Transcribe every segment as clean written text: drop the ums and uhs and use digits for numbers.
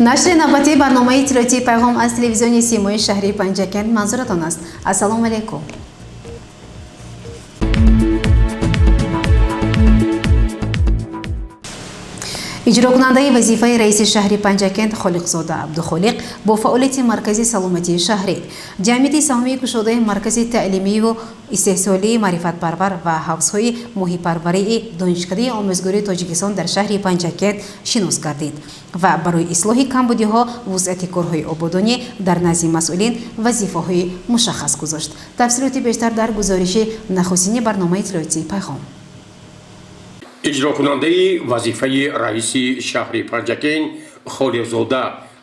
Нашри навбатии барномаи иттилоотии «Пайғом» аз телевизиони Симои шаҳри Панҷакент манзуратон аст. Ассалому алайкум. Иҷрокунандаи вазифаи раиси шаҳри Панҷакент Холиқзода Абдухолиқ бо фаъолияти Маркази саломатии шаҳрӣ, Ҷамъияти саҳомии кушодаи Маркази таълимию истеҳсолии маърифатпарвар ва ҳавзҳои моҳипарварии Донишкадаи омӯзгории Тоҷикистон дар шаҳри Панҷакент шинос гардид ва барои ислоҳи камбудиҳо, вусъати корҳои ободонӣ дар назди масъулин вазифаҳои мушаххас гузошт. Тафсилоти бештар дар гузориши нахустини барномаи иттилоотии «Пайғом». Иҷрокунандаи вазифаи раиси шаҳри Панҷакент Холиқзода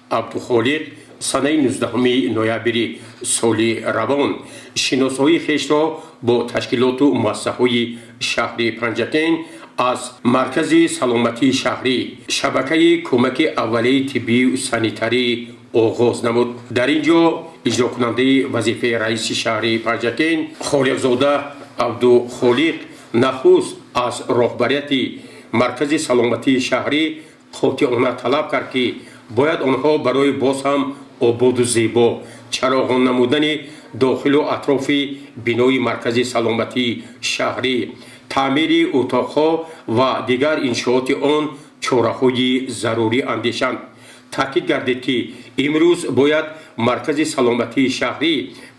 Абдухолиқ санаи 19 ноябри соли равон шиносоии хешро бо ташкилоту муассисаҳои шаҳри Панҷакент аз Маркази саломатии шаҳрӣ, шабакаи кӯмаки аввалияи тиббию санитарӣ оғоз намуд. Дар ин ҷо иҷрокунандаи вазифаи раиси шаҳри Панҷакент Холиқзода Абдухолиқ нахуст аз роҳбарияти Маркази саломатии шаҳрӣ қотеона талаб кард, ки бояд онҳо барои боз ҳам ободу зебо чароғон намудани дохилу атрофи бинои Маркази саломатии шаҳрӣ, таъмири утоқҳо ва дигар иншооти он чораҳои зарурӣ андешанд. Таъкид гардид, ки имрӯз бояд Маркази саломатии шаҳрӣ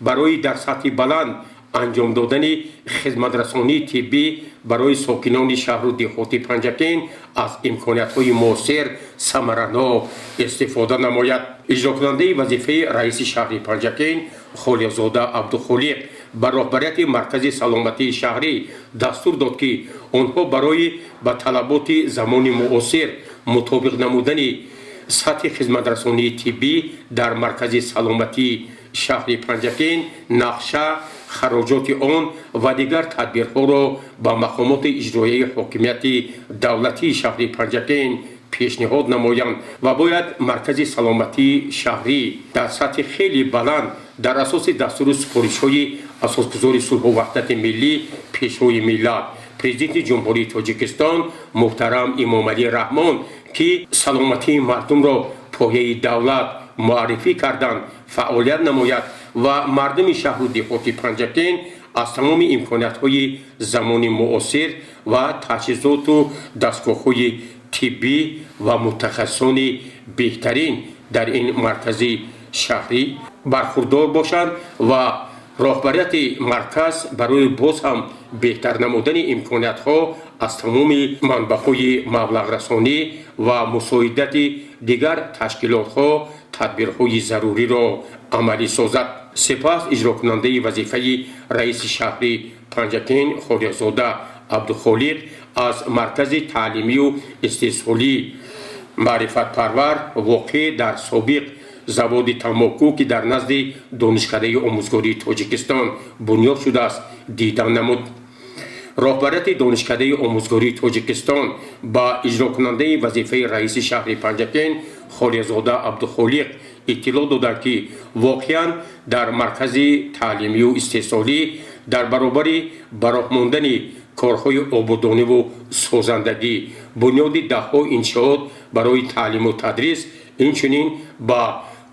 барои дар сатҳи баланд анҷом додани хизматрасонии тиббӣ барои сокинони шаҳру деҳоти Панҷакент аз имкониятҳои муосир самаранок истифода намояд. Иҷрокунандаи вазифаи раиси шаҳри Панҷакент Холиқзода Абдухолиқ ба роҳбарияти Маркази саломатии шаҳрӣ дастур дод, ки онҳо барои ба талаботи замони муосир мутобиқ намудани сатҳи хизматрасонии тиббӣ дар Маркази саломатии шаҳри Панҷакент нақша, хароҷоти он ва дигар тадбирҳоро ба мақомоти иҷроияи ҳокимияти давлатии шаҳри Панҷакент пешниҳод намоянд ва бояд Маркази саломатии шаҳрӣ дар сатҳи хеле баланд дар асоси дастуру супоришҳои Асосгузори сулҳу ваҳдати миллӣ, Пешвои миллат, Президенти Ҷумҳурии Тоҷикистон муҳтарам Эмомалӣ Раҳмон, ки саломатии мардумро пояи давлат муаррифӣ карданд, фаъолият намояд ва мардуми шаҳру деҳоти Панҷакент аз тамоми имкониятҳои замони муосир ва таҷҳизоту дастгоҳҳои тиббӣ ва мутахассисони беҳтарин дар ин маркази шаҳрӣ бархурдор бошанд ва роҳбарияти марказ барои боз ҳам беҳтар намудани имкониятҳо аз тамоми манбаъҳои маблағрасонӣ ва мусоидати дигар ташкилотҳо тадбирҳои заруриро амалӣ созад. Сипас иҷрокунандаи вазифаи раиси шаҳри Панҷакент Холиқзода Абдухолиқ аз Маркази таълимию истеҳсолии маърифатпарвар, воқеъ дар собиқ заводи тамоку, ки дар назди Донишкадаи омӯзгории Тоҷикистон бунёд шудааст, дидан намуд. Роҳбарияти Донишкадаи омӯзгории Тоҷикистон ба иҷрокунандаи вазифаи раиси шаҳри Панҷакент Холиқзода Абдухолиқ иттилоъ доданд, ки воқеан дар маркази таълимию истеҳсолӣ дар баробари ба роҳ мондани корҳои ободониву созандагӣ, бунёди даҳҳо иншоот барои таълиму тадрис, инчунин ба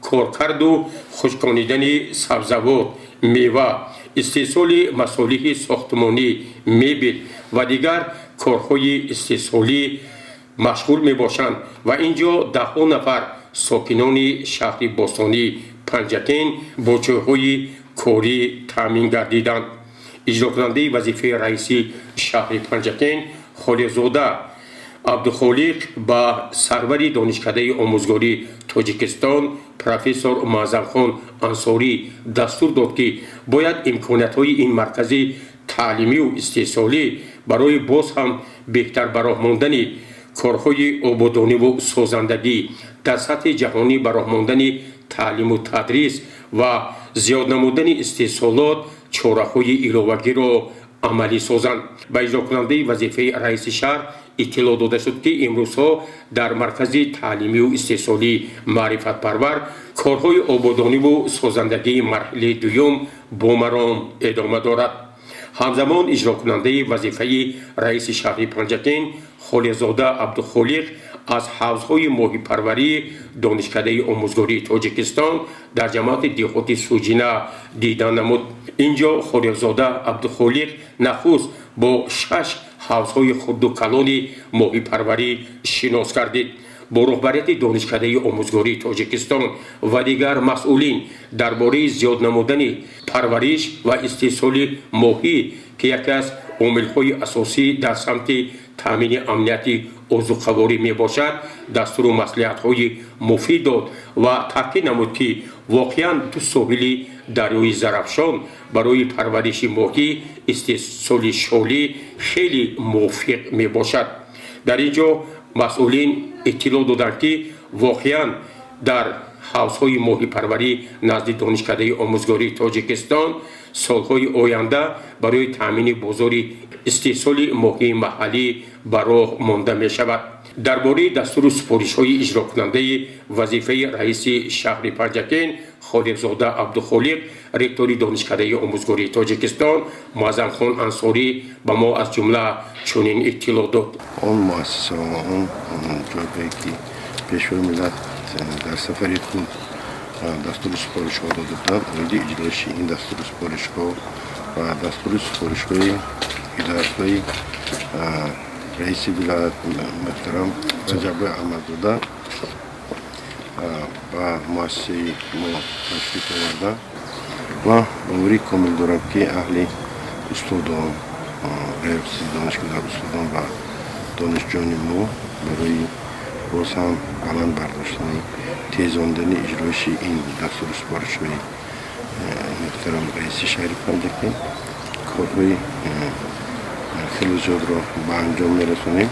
коркарду хушконидани сабзавот, мева, истеҳсоли масолиҳи сохтмонӣ, мебел ва дигар корҳои истеҳсолӣ машғул мебошанд ва ин ҷо даҳҳо нафар сокинони шаҳри бостонии Панҷакент бо ҷойҳои корӣ таъмин гардиданд. Иҷрокунандаи вазифаи раиси шаҳри Панҷакент Холиқзода Абдухолиқ ба сарвари Донишкадаи омӯзгории Тоҷикистон профессор Муаззамхон Ансорӣ дастур дод, ки бояд имкониятҳои ин маркази таълимию истеҳсолӣ барои боз ҳам беҳтар ба роҳ мондани корҳои ободониву созандагӣ, дар сатҳи ҷаҳонӣ ба роҳ мондани таълиму тадрис ва зиёд намудани истеҳсолот чораҳои иловагиро амалӣ созанд. Ба иҷрокунандаи вазифаи раиси шаҳр иттилоъ дода шуд, ки имрӯзҳо дар Маркази таълимию истеҳсолии маърифатпарвар корҳои ободониву созандагии марҳилаи дуюм бо маром эдома дорад. Ҳамзамон иҷрокунандаи вазифаи раиси шаҳри Панҷакент Холиқзода Абдухолиқ Аз ҳавзҳои моҳипарварии Донишкадаи омӯзгории Тоҷикистон дар ҷамоати деҳоти Суҷина дида намуд. Ин ҷо Холиқзода Абдухолиқ нахуст бо шаш ҳавзҳои хурду калони моҳипарварӣ шинос гардид. Бо роҳбарияти Донишкадаи омӯзгории Тоҷикистон ва дигар масъулин дар бораи зиёд намудани парвариш ва истеҳсоли моҳӣ, ки яке аз омилҳои асосӣ дар самти таъмини амнияти озуқаворӣ мебошад, дастуру маслиҳатҳои муфид дод ва таъкид намуд, ки воқеан ду соҳили дарёи Зарафшон барои парвариши моҳӣ, истеҳсоли шолӣ хеле мувофиқ мебошад. Дар ин ҷо масъулин иттилоъ доданд, ки воқеан дар ҳавзҳои моҳипарварӣ назди Донишкадаи омӯзгории Тоҷикистон солҳои оянда барои таъмини бозори истеҳсоли моҳии маҳаллӣ ба роҳ монда мешавад. Дар бораи дастуру супоришҳои иҷрокунандаи вазифаи раиси шаҳри Панҷакент Холиқзода Абдухолиқ, ректори Донишкадаи омӯзгории Тоҷикистон Муаззамхон Ансорӣ ба мо аз ҷумла чунин иттилоъ дод. Он муассисаҳо, он ҷойҳое, ки Пешвои миллат дар сафари худ дастуру супоришҳо дода буданд, оиди иҷроиши ин дастуру супоришҳо ва дастуру супоришҳои ҳидоятҳои раиси вилоят муҳтарам Раҷаббой Аҳмадзода ба муассисаи мо ташриф оварданд ва боварии комил дорам, ки аҳли устодон, раёсати донишкада, устодон ва донишҷӯёни мо барои боз ҳам баланд бардоштани, тезондани иҷроиши ин дастуру супоришҳои муҳтарам раиси шаҳри Панҷакент корҳои хеле зиёдро ба анҷом мерасонем,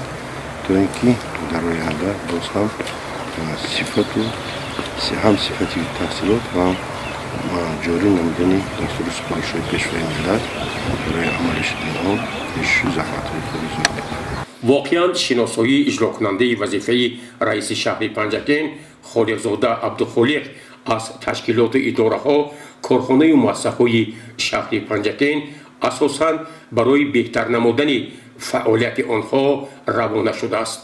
то ин ки дар оянда боз ҳам сифату ҳам сифати таҳсилот ва ҳам ҷорӣ намудани дастуру супоришҳои Пешвои миллат барои амалӣ шудани он кӯшишу заҳматҳои хеле зиёд мекунем. Воқеан, шиносоии иҷрокунандаи вазифаи раиси шаҳри Панҷакент Холиқзода Абдухолиқ аз ташкилоту идораҳо, корхонаю муассисаҳои шаҳри Панҷакент асосан барои беҳтар намудани фаъолияти онҳо равона шудааст.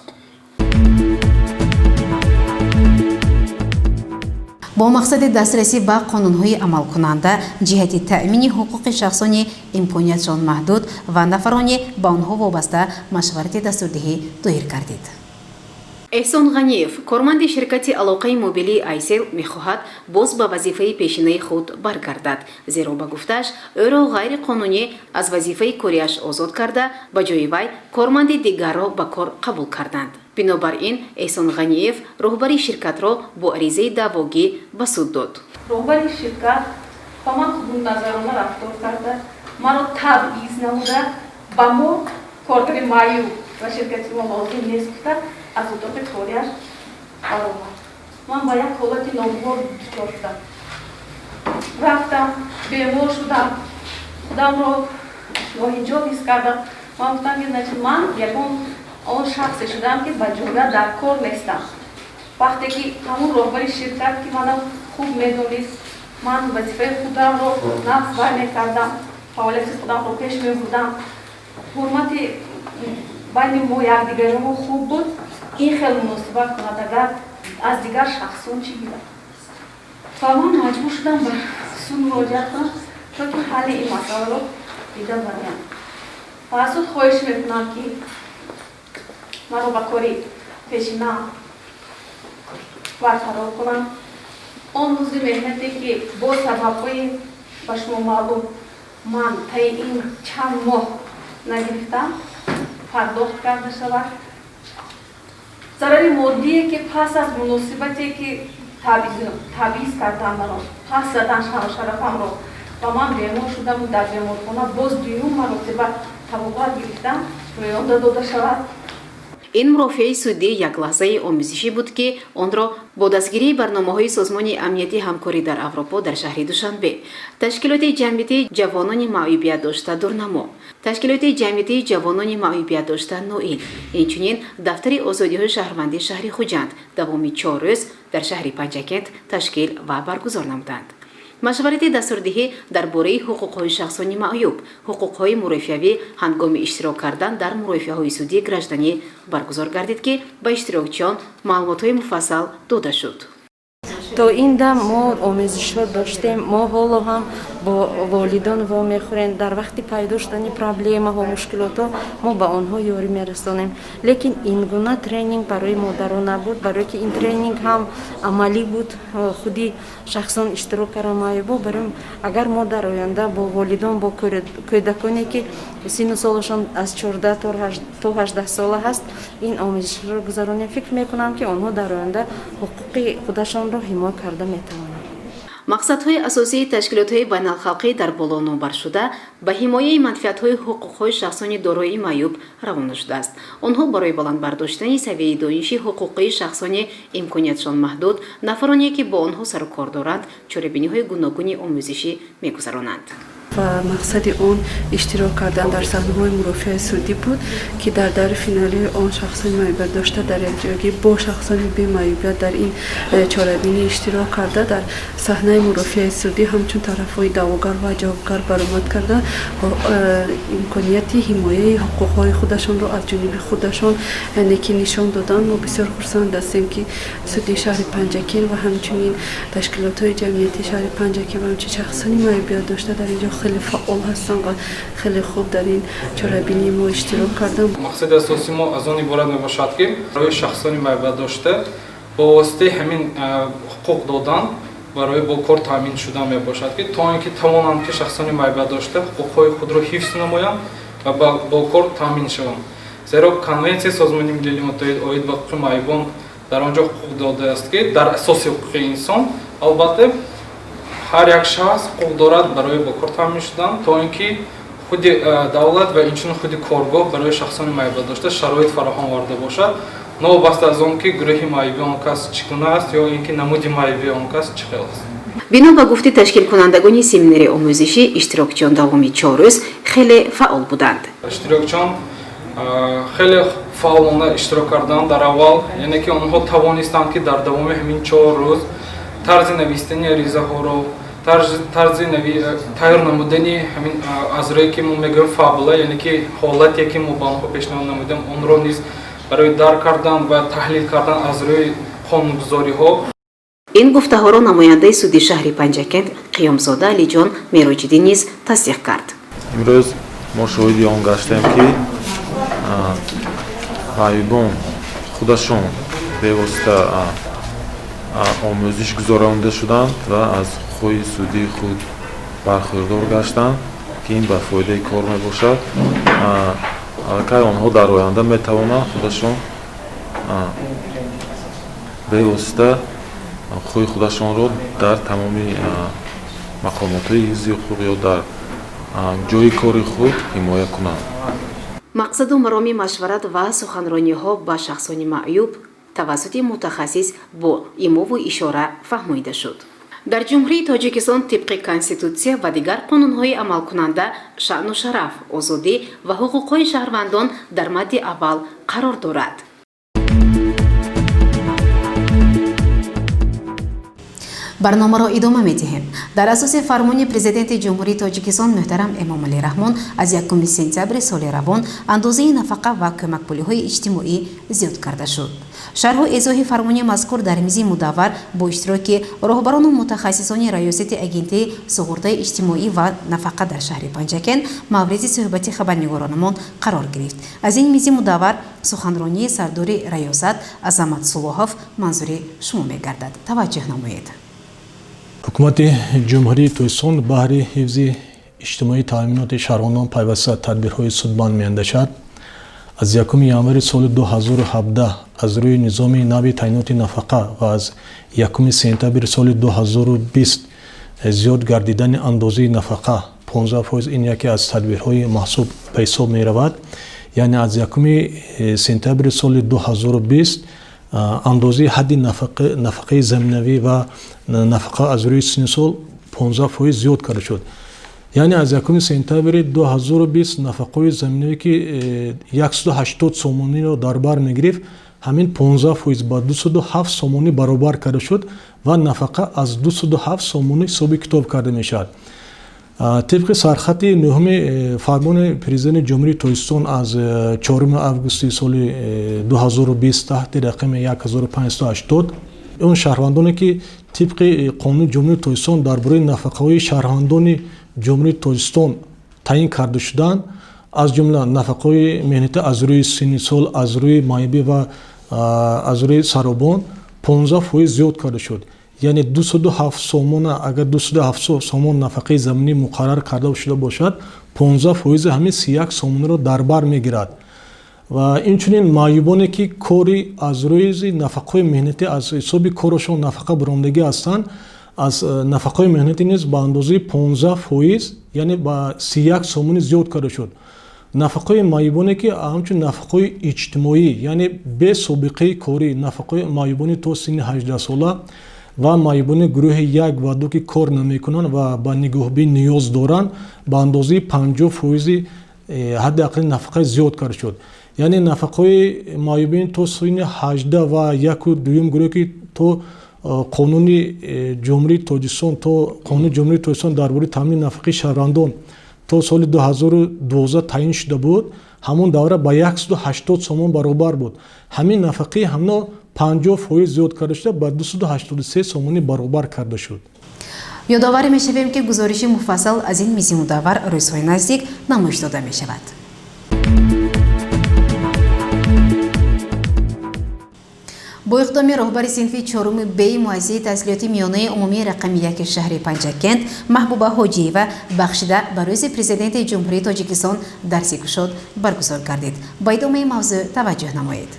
Бо мақсади дастрасӣ ба қонунҳои амалкунанда ҷиҳати таъмини ҳуқуқи шахсони имкониятшон маҳдуд ва нафароне ба онҳо вобаста машварати дастурдиҳӣ доир гардид. Эҳсон Ғаниев, корманди ширкати алоқаи мобилии Айсел, мехоҳад боз ба вазифаи пешинаи худ баргардад, зеро, ба гуфтааш, ӯро ғайриқонунӣ аз вазифаи кориаш озод карда, ба ҷои вай корманди дигарро ба кор қабул карданд. Бинобар ин Эҳсон Ғаниев роҳбари ширкатро бо аризаи даъвогӣ ба суд дод. Роҳбари ширкат ба ман хунукназарона рафтор карда, маро табъиз намуда, ба мо коргари маъюб ва ширкати мо лозим нест гуфта, аз утоқи кориаш баромад. Ман ба як ҳолати ногувор дучор шудам, рафтам, бемор шудам, худамро ноҳинҷо ҳис кардам. Ман гуфтам, ки значит, ман ягон он шахсе шудам, ки ба ҷомеа дар кор нестам. Вақте ки ҳамун роҳбари ширкат, ки манам хуб медонист, ман вазифаи худамро нағз бай мекардам, фаъолияти худамро пеш мебурдам, ҳурмати байни мо якдигари мо хуб буд, ин хел муносибат кунад, агар аз дигар шахсон чӣ гирад? Ва ман маҷбур шудам ба суд муроҷиат кунам, то ки ҳалли ин масъаларо дида бароям. Ва аз суд хоҳиш мекунам, ки маро ба кори пешина барқарор кунанд, он музди меҳнате, ки бо сабабҳои ба шумо маълум ман таи ин чанд моҳ нагирифтам, пардохт карда шавад, зарари моддие, ки пас аз муносибате ки табъиз кардан маро, пас задан шарафамро ва ман бемор шудаму дар беморхона боз дуюм маротиба табобат гирифтам, рӯёнда дода шавад. Ин мурофиаи судӣ як лаҳзаи омӯзишӣ буд, ки онро бо дастгирии барномаҳои Созмони амнияти ҳамкорӣ дар Аврупо дар шаҳри Душанбе, Ташкилоти ҷамъиятии ҷавонони маъюбият дошта Дурнамо, Ташкилоти ҷамъиятии ҷавонони маъюбият дошта Ноил, инчунин Дафтари озодиҳои шаҳрвандии шаҳри Хуҷанд давоми 4 рӯз дар шаҳри Панҷакент ташкил ва баргузор намуданд. Машварати дастурдиҳӣ дар бораи ҳуқуқҳои шахсони маъюб, ҳуқуқҳои мурофиавӣ ҳангоми иштирок кардан дар мурофиаҳои судии гражданӣ баргузор гардид, ки ба иштирокчиён маълумотҳои муфассал дода шуд. То ин дам мо омезишҳо доштем, мо ҳоло ҳам бо волидон вомехӯрем. Дар вақти пайдо шудани проблемаҳо, мушкилотҳо мо ба онҳо ёрӣ мерасонем, лекин ин гуна тренинг барои модарон набуд, барое ки ин тренинг ҳам амалӣ буд, худи шахсон иштирок кардан маъюбо. Барои агар мо дар оянда бо волидон, бо кӯдаконе, ки синну солашон аз 14 то 18 сола ҳаст, ин омезишро гузаронем, фикр мекунам, ки онҳо дар оянда ҳуқуқи худашонро ҳимоя карда метавонанд. Мақсадҳои асосии ташкилотҳои байналхалқӣ дар боло номбаршуда ба ҳимояи манфиатҳои ҳуқуқҳои шахсони дорои маъюб равона шудааст. Онҳо барои баланд бардоштани савияи дониши ҳуқуқии шахсони имкониятшон маҳдуд, нафароне, ки бо онҳо сару кор доранд, чорабиниҳои гуногуни омӯзишӣ мегузаронанд. Ва мақсади он иштирок кардан дар саҳнаҳои мурофиаи судӣ буд, ки дар даври финалии он шахсони маъюбият дошта дар якҷоягӣ бо шахсони бемаъюбият дар ин чорабинӣ иштирок карда, дар саҳнаи мурофиаи судӣ ҳамчун тарафҳои даъвогар ва ҷавобгар баромад карда, имконияти ҳимояи ҳуқуқҳои худашонро аз ҷониби худашон, яъне ки нишон доданд. Мо бисёр хурсанд ҳастем, ки суди шаҳри Панҷакент ва ҳамчунин ташкилотҳои ҷамъиятии шаҳри Панҷакент ва ҳамчунин шахсони маъюбият дошта дар инҷо хеле фаъол ҳастанд ва хеле хуб дар ин чорабинии мо иштирок карданд. Мақсади асосии мо аз он иборат мебошад, ки барои шахсони маъюбият дошта бо воситаи ҳамин ҳуқуқ додан барои бо кор таъмин шудан мебошад, ки то ин ки тавонанд, ки шахсони маъюбият дошта ҳуқуқҳои худро ҳифз намоянд ва бо кор таъмин шаванд, зеро Конвенсияи Созмони Милали Муттаҳид оид ба ҳуқуқи маъюбон дар он ҷо ҳуқуқ додааст, ки дар асоси ҳуқуқи инсон, албатта, ҳар як шахс ҳуқуқ дорад барои бо кор таъмин шудан, то ин ки худи давлат ва инчунин худи коргоҳ барои шахсони маъюбият дошта шароит фароҳам оварда бошад, новобаста аз он ки гурӯҳи маъюбии он кас чӣ гуна аст ё ин ки намуди маъюбии он кас чӣ хел аст. Бино ба гуфти ташкилкунандагони семинари омӯзишӣ, иштирокчиён давоми 4 рӯз хеле фаъол буданд. Иштирокчиён хеле фаъолона иштирок карданд дар аввал, яъне ки онҳо тавонистанд, ки дар давоми ҳамин 4 рӯз тарзи навиштани аризаҳоро, тарзи тайёр намудани ҳамин аз рӯе ки мо мегӯем фабула, яъне ки ҳолате, ки мо ба онҳо пешниҳод намудем, онро низ барои дарк кардан ва таҳлил кардан аз рӯи қонунгузориҳо. Ин гуфтаҳоро намояндаи суди шаҳри Панҷакент Қиёмзода Алиҷон Мероҷиддин низ тасдиқ кард. Имрӯз мо шоҳиди он гаштем, ки маъюбон худашон бевосита омӯзиш гузаронда шуданд ва аз ҳуқуқҳои судии худ бархӯрдор гаштанд, ки ин ба фоидаи кор мебошад. Аллакай онҳо дар оянда метавонанд худашон бевосита ҳуқуқи худашонро дар тамоми мақомотҳои ҳифзи ҳуқуқ ё дар ҷои кори худ ҳимоя кунанд. Мақсаду мароми машварат ва суханрониҳо ба шахсони маъюб тавассути мутахассис бо имову ишора фаҳмонида шуд. Дар Ҷумҳурии Тоҷикистон тибқи Конститутсия ва дигар қонунҳои амалкунанда шаъну шараф, озодӣ ва ҳуқуқҳои шаҳрвандон дар мадди аввал қарор дорад. Барномаро идома медиҳем. Дар асоси фармони Президенти Ҷумҳурии Тоҷикистон муҳтарам Эмомалӣ Раҳмон аз 1 сентябри соли равон андозаи нафақа ва кӯмакпулиҳои иҷтимоӣ зиёд карда шуд. Шарҳу эзоҳи фармони мазкур дар мизи мудаввар бо иштироки роҳбарону мутахассисони Раёсати Агентии суғуртаи иҷтимоӣ ва нафақа дар шаҳри Панҷакент мавриди суҳбати хабарнигоронамон қарор гирифт. Аз ин мизи мудаввар суханронии сардори раёсат Азамат Сулоҳов манзури шумо мегардад. Таваҷҷӯҳ намоед. Ҳукумати Ҷумҳурии Тоҷикистон баҳри ҳифзи иҷтимоии таъминоти шаҳрвандон пайваста тадбирҳои судманд меандешад. Аз 1 январи соли 2017 аз рӯи низоми нави таъиноти нафақа ва аз 1 сентябри соли 2020 зиёд гардидани андозаи нафақа 15%, ин яке аз тадбирҳои маҳсуб ба ҳисоб меравад. Яъне аз 1 сентябри соли 2020 андозаи ҳадди нафақаи заминавӣ ва нафақа аз рӯи синну сол 15% зиёд карда шуд. Яъне аз 1 сентябри 2020 нафақаҳои заминавӣ, ки 180 сомониро дар бар мегирифт, Ҳамин 15% ба 207 сомонӣ баробар карда шуд ва нафақа аз 207 сомонӣ ҳисоби китоб карда мешавад. Тибқи сархати нӯҳуми фармони Президенти Ҷумҳурии Тоҷикистон аз 4 августи соли 2020 таҳти рақами 1580, он шаҳрвандоне, ки тибқи Қонуни Ҷумҳурии Тоҷикистон дар бораи нафақаҳои шаҳрвандони Ҷумҳурии Тоҷикистон таъин карда шуданд, аз ҷумла нафақаҳои меҳнатӣ аз рӯи синни сол, аз рӯи маъюбӣ ва аз рӯи саробон, 15% зиёд карда шуд. Яъне 207 сомона, агар 207 сомон нафақаи заминӣ муқаррар карда шуда бошад, 15%-и ҳамин 31 сомониро дар бар мегирад. Ва инчунин маъюбоне, ки кори аз рӯи нафақаҳои меҳнатӣ, аз ҳисоби корашон нафақа баромадагӣ ҳастанд, аз нафақаҳои меҳнатӣ низ ба андозаи 15%, яъне ба 31 сомонӣ зиёд карда шуд. Нафақаҳои маъюбоне, ки ҳамчун нафақаҳои иҷтимоӣ, яъне бесобиқаи корӣ, нафақаҳои маъюбони то синни 18сола ва маъюбони гурӯҳи як ва ду, ки кор намекунанд ва ба нигоҳбин ниёз доранд, ба андозаи 50%-и ҳадди аққали нафақа зиёд карда шуд. Яъне нафақаҳои маъюбин то синни 18 ва яку дуюм гурӯҳ, ки то Қонуни Ҷумҳурии Тоҷикистон, то Қонуни Ҷумҳурии Тоҷикистон дар бораи таъмини нафақаи шаҳрвандон то соли 2012 таъин шуда буд, ҳамон давра ба 180 сомон баробар буд. Ҳамин нафақаи ҳамно 50% зиёд карда шуда, ба 283 сомонӣ баробар карда шуд. Ёдоварӣ мешавем, ки гузориши муфассал аз ин мизи мудаввар рӯзҳои наздик намоиш дода мешавад. Бо иқдоми роҳбари синфи чоруми беи муассисаи таҳсилоти миёнаи умумии рақами яки шаҳри Панҷакент Маҳбуба Ҳоҷиева бахшида ба рӯзи Президенти Ҷумҳурии Тоҷикистон дарси кушод баргузор гардид. Ба идомаи мавзӯъ таваҷҷӯҳ намоед.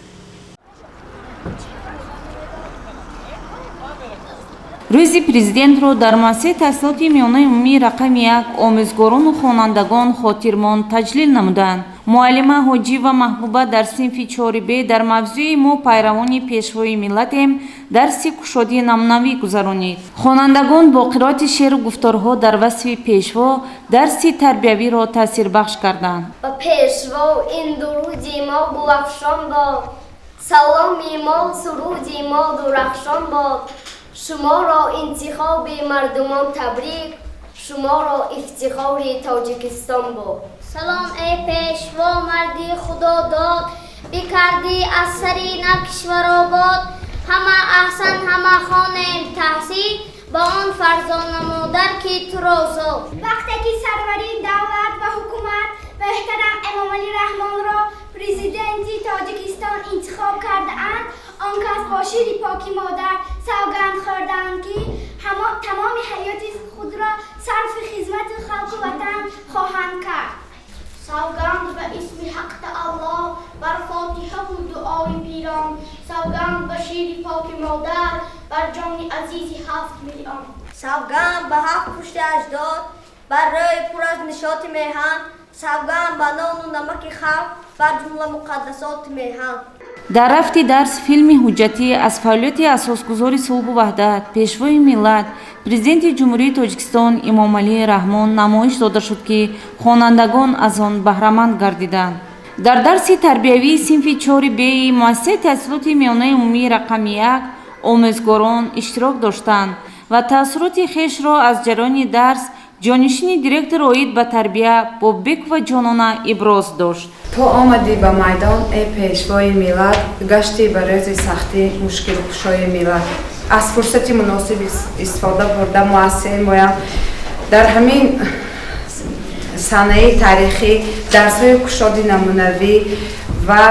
Рӯзи президентро дар муассисаи таҳсилоти миёнаи умумии рақами як омӯзгорону хонандагон хотирмон таҷлил намуданд. Муаллима Ҳоҷиева Маҳбуба дар синфи чори б дар мавзӯи «Мо пайравони пешвои миллатем» дарси кушодии намунавӣ гузаронид. Хонандагон бо қироати шеъру гуфторҳо дар васфи пешво дарси тарбиявиро таъсирбахш карданд. Ба пешво ин дуруди мо гулафшон бод, саломи мо, суруди мо дурахшон бод. Шуморо интихоби мардумон табрик, шуморо ифтихори Тоҷикистон бод. Салом, эй пешво, марди худодод, бикардӣ аз сари нав кишваробод. Ҳама аҳсан, ҳама хонем таҳсин ба он фарзона модар, ки туро зод. Вақте ки сарвари давлат ва ҳукумат муҳтарам Эмомалӣ Раҳмонро президенти Тоҷикистон интихоб кардаанд, он кас бо шири поки модар савганд хӯрданд, ки тамоми ҳаёти худро сарфи хизмати халқу ватан хоҳанд кард. Савганд ба исми ҳақ таоло, бар фотиҳаву дуои пирон, савганд ба шири поки модар, бар ҷони азизи 7 миллион. Савганд ба ҳафт пушти аҷдод, бар рӯи пур аз нишоти меҳан, савганд ба нону намаки халқ, бар ҷумла муқаддасоти меҳан. Дар рафти дарс филми ҳуҷҷатӣ аз фаъолияти асосгузори сулҳу ваҳдат, пешвои миллат, Президенти Ҷумҳурии Тоҷикистон Эмомалӣ Раҳмон намоиш дода шуд, ки хонандагон аз он баҳраманд гардиданд. Дар дарси тарбиявии синфи чори беи муассисаи таҳсилоти миёнаи умумии рақами як омӯзгорон иштирок доштанд ва таассуроти хешро аз ҷараёни дарс ҷонишини директор оид ба тарбия Боббекова Ҷонона иброз дошт. То омадӣ ба майдон, эй пешвои миллат, гаштӣ ба рӯзи сахтӣ мушкилкушои миллат. Аз фурсати муносиб истифода бурда, муассисаи моям дар ҳамин санаи таърихӣ дарсҳои кушоди намунавӣ ва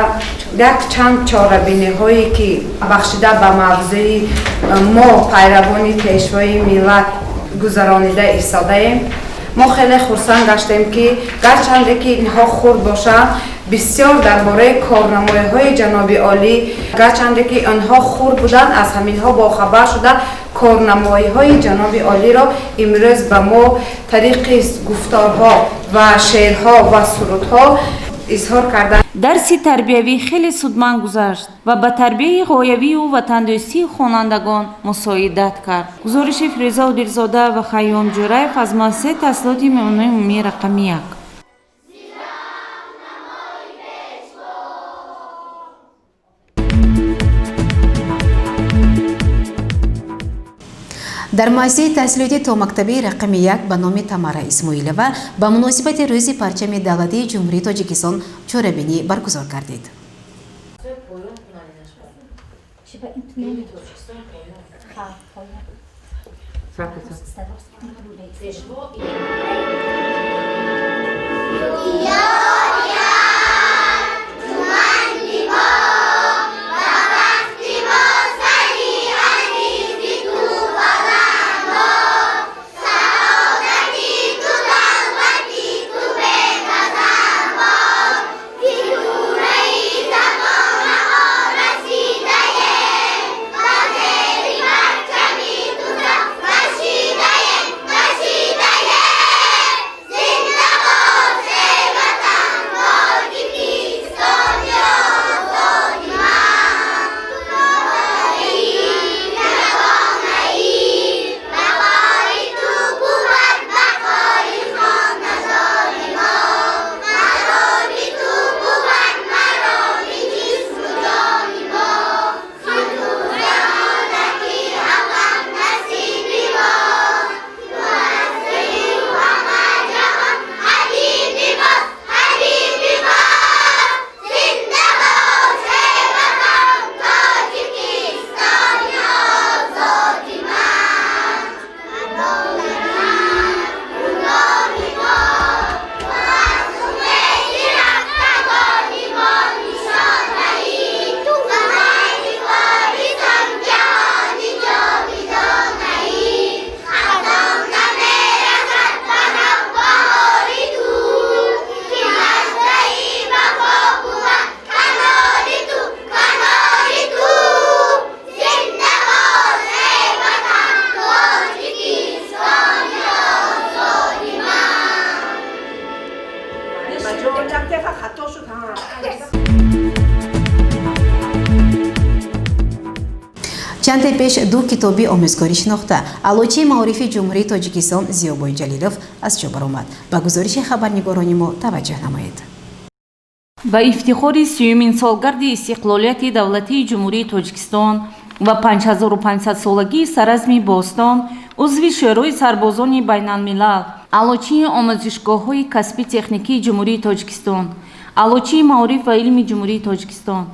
якчанд чорабиниҳое, ки бахшида ба мавзӯи «Мо пайравони пешвои миллат» гузаронида истодаем. Мо хеле хурсанд гаштем, ки гарчанде ки инҳо хурд бошанд, бисёр дар бораи корнамоиҳои ҷаноби олӣ, гарчанде ки онҳо хурд буданд, аз ҳаминҳо бохабар шуда, корнамоиҳои ҷаноби олиро имрӯз ба мо тариқи гуфторҳо ва шеърҳо ва сурудҳо изҳор карданд. Дарси тарбиявӣ хеле судманд гузашт ва ба тарбияи ғоявию ватандӯстии хонандагон мусоидат кард. Гузориши Фирӯза Одилзода ва Хайём Ҷӯраев аз муассисаи таҳсилоти миёнаи умумии рақами як. Дар муассисаи таҳсилоти томактабии рақами 1 ба номи Тамара Исмоилова ба муносибати Рӯзи парчами давлатии Ҷумҳурии Тоҷикистон чорабинӣ баргузор гардид. Чанде пеш ду китоби омӯзгорӣ шинохта Аълочии маорифи Ҷумҳурии Тоҷикистон Зиёбой Ҷалилов аз чоп баромад. Ба гузориши хабарнигорони мо таваҷҷӯҳ намоед. Ба ифтихори 30-юмин солгарди истиқлолияти давлатии Ҷумҳурии Тоҷикистон ва 5500-солагии Саразми Бостон, узви Шӯрои сарбозони байналмилал, аълочии омӯзишгоҳҳои касби техникии Ҷумҳурии Тоҷикистон, аълочии маориф ва илми Ҷумҳурии Тоҷикистон,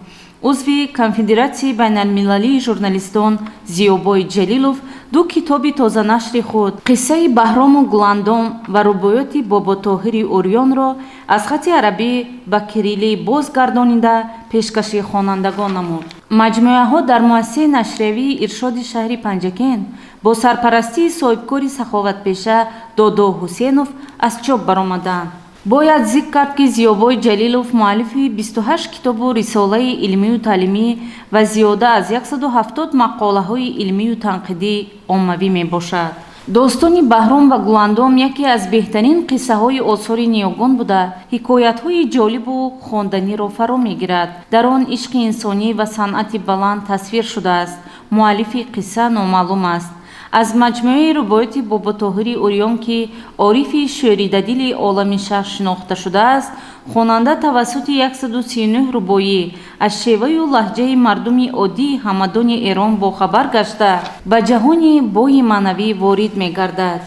узви Конфедератсияи байналмилалии журналистон Зиёбой Ҷалилов ду китоби тозанашри худ «Қиссаи Баҳрому Гуландом» ва «Рубоёти Боботоҳири Урёнро» аз хати арабӣ ба кирилӣ бозгардонида пешкаши хонандагон намуд. Маҷмӯаҳо дар муассисаи нашриявии Иршоди шаҳри Панҷакент бо сарпарастии соҳибкори саховатпеша Додо Ҳусенов аз чоп баромаданд. Бояд зикр кард, ки Зиёбой Ҷалилов муаллифи 28 китобу рисолаи илмию таълимӣ ва зиёда аз 170 мақолаҳои илмию танқидӣ оммавӣ мебошад. Достони Баҳром ва Гуландом яке аз беҳтарин қиссаҳои осори ниёгон буда, ҳикоятҳои ҷолибу хонданиро фаро мегирад. Дар он ишқи инсонӣ ва санъати баланд тасвир шудааст. Муаллифи қисса номаълум аст. Аз маҷмӯаи рубоёти Боботоҳири Урён, ки орифи шӯридадили олами шаҳр шинохта шудааст, хонанда тавассути 139 рубоӣ аз шеваю лаҳҷаи мардуми оддии ҳамадони Эрон бохабар гашта, ба ҷаҳони бои маънавӣ ворид мегардад.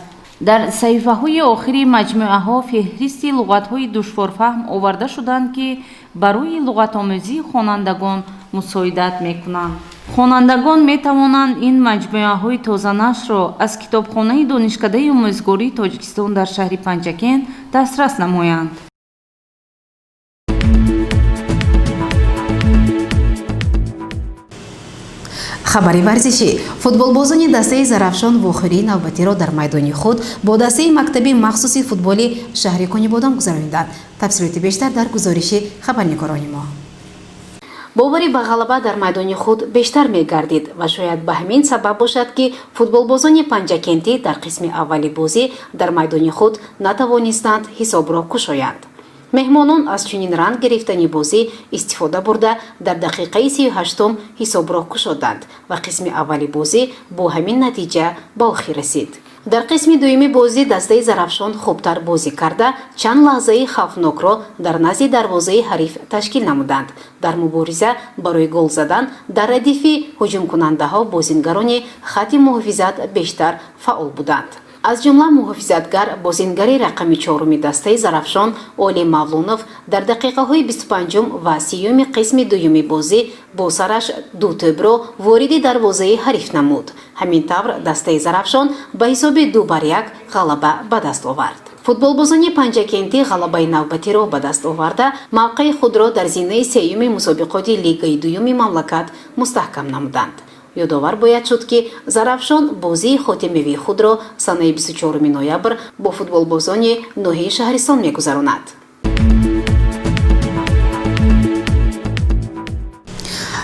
Дар саҳифаҳои охири маҷмӯаҳо феҳристи луғатҳои душворфаҳм оварда шуданд, ки барои луғатомӯзии хонандагон мусоидат мекунанд. Хонандагон метавонанд ин маҷмӯаҳои тозанашрро аз китобхонаи Донишкадаи омӯзгории Тоҷикистон дар шаҳри Панҷакент дастрас намоянд. Хабари варзишӣ. Футболбозони дастаи Зарафшон вохӯрии навбатиро дар майдони худ бо дастаи мактаби махсуси футболи шаҳри Конибодом гузарониданд. Тафсилоти бештар дар гузориши хабарнигорони мо. Боварӣ ба ғалаба дар майдони худ бештар мегардид ва шояд ба ҳамин сабаб бошад, ки футболбозони панҷакентӣ дар қисми аввали бозӣ дар майдони худ натавонистанд ҳисобро кушоянд. Меҳмонон аз чунин ранг гирифтани бозӣ истифода бурда, дар дақиқаи 38-ум ҳисобро кушоданд ва қисми аввали бозӣ бо ҳамин натиҷа ба охир расид. Дар қисми дуюми бозӣ дастаи Зарафшон хубтар бозӣ карда, чанд лаҳзаи хавфнокро дар назди дарвозаи ҳариф ташкил намуданд. Дар мубориза барои гол задан дар радифи ҳуҷумкунандаҳо бозингарони хатти муҳофизат бештар фаъол буданд. Аз ҷумла муҳофизатгар, бозингари рақами чоруми дастаи Зарафшон Олим Мавлонов дар дақиқаҳои 25-ум ва 30-юми қисми дуюми бозӣ бо сараш ду тӯбро вориди дарвозаи ҳариф намуд. Ҳамин тавр дастаи Зарафшон ба ҳисоби 2-1 ғалаба ба даст овард. Футболбозони Панҷакентӣ ғалабаи навбатиро ба даст оварда, мавқеи худро дар зинаи сеюми мусобиқоти лигаи дуюми мамлакат мустаҳкам намуданд. Ёдовар бояд шуд, ки Зарафшон бозии хотимавии худро санаи 24 ноябр бо футболбозони ноҳияи Шаҳристон мегузаронад.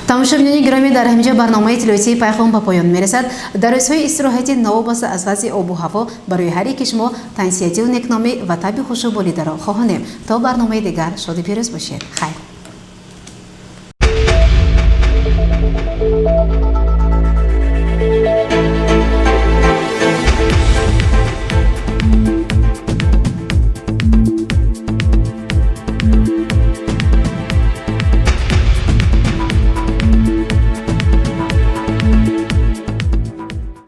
Тамошобинони гиромӣ, дар ҳаминҷо барномаи иттилоотии Пайғом ба поён мерасад. Дар рӯзҳои истироҳати новобаста аз вазъи обу ҳаво барои ҳар яки шумо тансиятиву некномӣ ва таби хушу болидаро хоҳонем. То барномаи дигар шоду пирӯз бошед. Хайр.